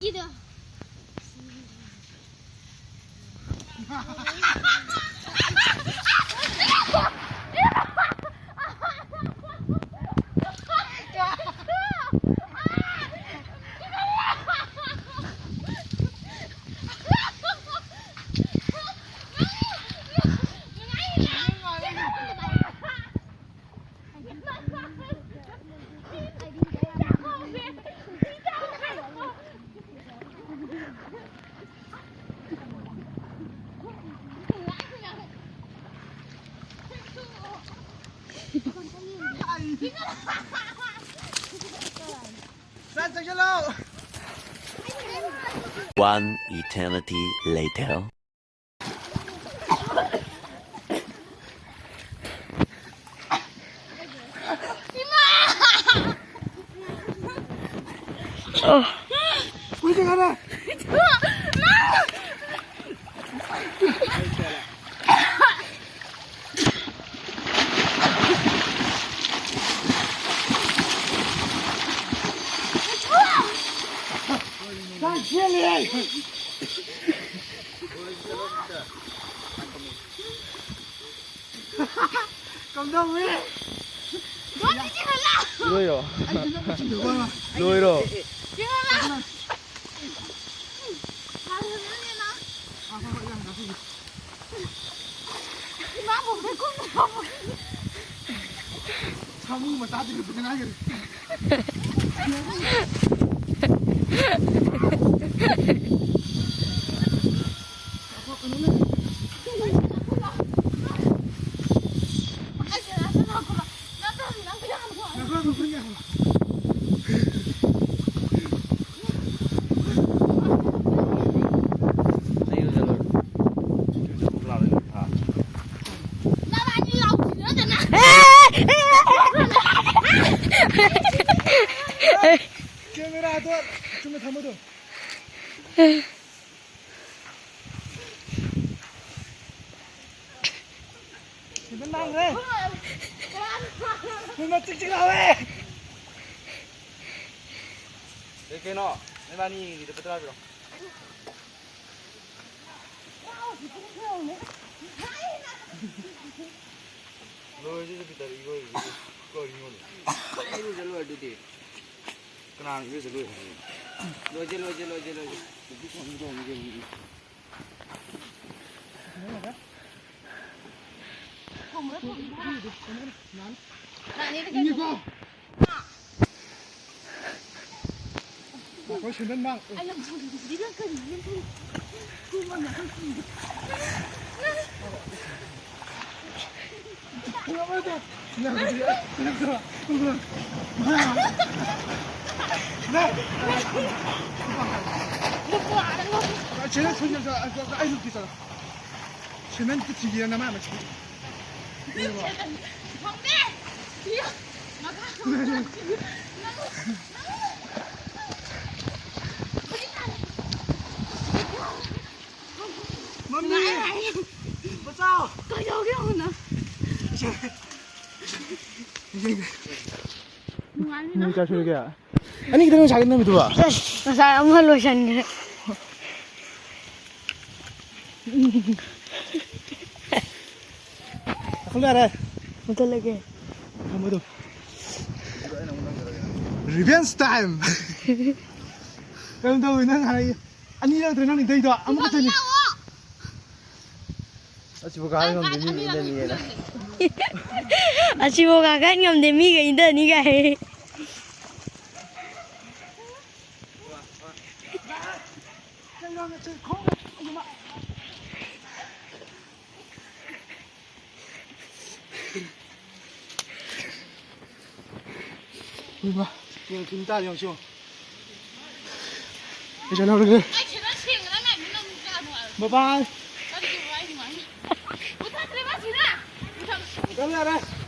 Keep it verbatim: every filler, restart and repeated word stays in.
ꯀꯤꯗꯣ꯫ One eternity later. ꯀꯝꯗꯧꯏ? ꯂꯣꯏꯔꯣ? ꯂꯣꯏꯔꯣ? ꯁꯥꯃꯨ ꯃꯆꯥꯗꯤ ꯈꯛꯇ ꯉꯥꯏꯈꯔꯦ꯫ ꯀꯦꯃꯦꯔꯥꯗꯣ ꯆꯨꯝꯅ ꯊꯝꯃꯣ ꯑꯗꯨꯝ꯫ ꯁꯤꯗ ꯂꯥꯡꯈ꯭ꯔꯦ꯫ ꯁꯤꯗ ꯆꯤꯛ ꯆꯤꯛ ꯂꯥꯎꯋꯦ꯫ ꯀꯩ ꯀꯩꯅꯣ? ꯅꯕꯥꯅꯤꯒꯤꯗ ꯂꯨꯄꯥ ꯇꯔꯥ ꯄꯤꯔꯣ꯫ ꯂꯣꯏꯔꯁꯤ ꯄꯤꯇꯔ, ꯏꯔꯣꯏ, ꯏꯔꯣꯏ꯫ ꯀꯣ, ꯏꯔꯣꯏ꯫ ꯏꯔꯨꯖ ꯂꯣꯏꯔꯗꯨꯗꯤ꯫ ꯀꯅꯥꯅ ꯏꯔꯨꯖ ꯂꯣꯏꯔꯦ ꯍꯥꯏꯅꯣ? ꯂꯣꯏꯖ, ꯂꯣꯏꯖ, ꯂꯣꯏꯖ, ꯂꯣꯏꯖ꯫ ꯅꯨꯄꯤ ꯊꯣꯡꯕ ꯊꯣꯡꯕ ꯌꯦꯡꯉꯨ꯫ ꯑꯩꯈꯣꯏ ꯁꯦꯟꯗꯟ ꯃꯥꯡ-, ꯁꯦꯟꯗꯟ ꯊꯨꯟ ꯌꯥꯝ ꯆꯠꯂꯦ꯫ ꯑꯩ ꯅꯨꯄꯤ ꯆꯠꯂꯦ꯫ ꯁꯦꯟꯗꯟ ꯊꯤꯒꯦꯅ ꯃꯥ ꯃꯁꯤ꯫ ꯃꯝꯃꯤ! ꯅꯨꯡꯉꯥꯏ꯫ ꯕꯆꯥꯎ! ꯀꯩꯗꯧꯒꯦ ꯌꯦꯡꯉꯨꯅ꯫ ꯅꯨꯡꯉꯥꯏꯅꯤꯅ꯫ ꯃꯤꯅꯤꯠ ꯀꯌꯥ ꯁꯨꯔꯒꯦ? ꯑꯅꯤ ꯈꯛꯇꯪ ꯉꯁꯥꯏꯒꯤ ꯅꯝꯃꯤꯗꯨꯕꯣ? ꯑꯁ, ꯉꯁꯥꯏ ꯑꯃ ꯂꯣꯏꯁꯟꯈ꯭ꯔꯦ꯫ ꯃꯨꯊꯠꯂꯦ꯫ ꯃꯨꯊꯠꯂꯒꯦ꯫ ꯊꯝꯃꯣ ꯑꯗꯨꯝ꯫ Revenge time! ꯀꯩꯅꯣ ꯇꯧꯋꯤ, ꯅꯪ ꯍꯥꯏ-, ꯑꯅꯤꯔꯛ ꯅꯠꯇ꯭ꯔ ꯅꯪ ꯏꯟꯊꯩꯗꯣ? ꯑꯃꯈꯛꯇꯅꯤ꯫ ꯑꯁꯤꯕꯨ ꯀꯥꯍꯟ ꯉꯝꯗꯦ, ꯃꯤꯒ ꯏꯟꯊꯅꯤꯌꯦꯅ꯫ ꯑꯁꯤꯕꯨ ꯀꯥꯈꯠ ꯉꯝꯗꯦ, ꯃꯤꯒ ꯏꯟꯊꯅꯤ ꯀꯥꯏ꯫ ꯏꯃꯥ, ꯌꯦꯡ ꯐꯤꯂꯝ ꯇꯥꯔꯦ ꯌꯦꯡꯉꯨ ꯁꯤ ꯌꯦꯡꯉꯨ꯫ ꯑꯩ ꯆꯠꯍꯧꯔꯒꯦ꯫ ꯕꯥꯏ ꯕꯥꯏ꯫ ꯃꯨꯊꯠꯂꯦ ꯌꯥꯔꯦ꯫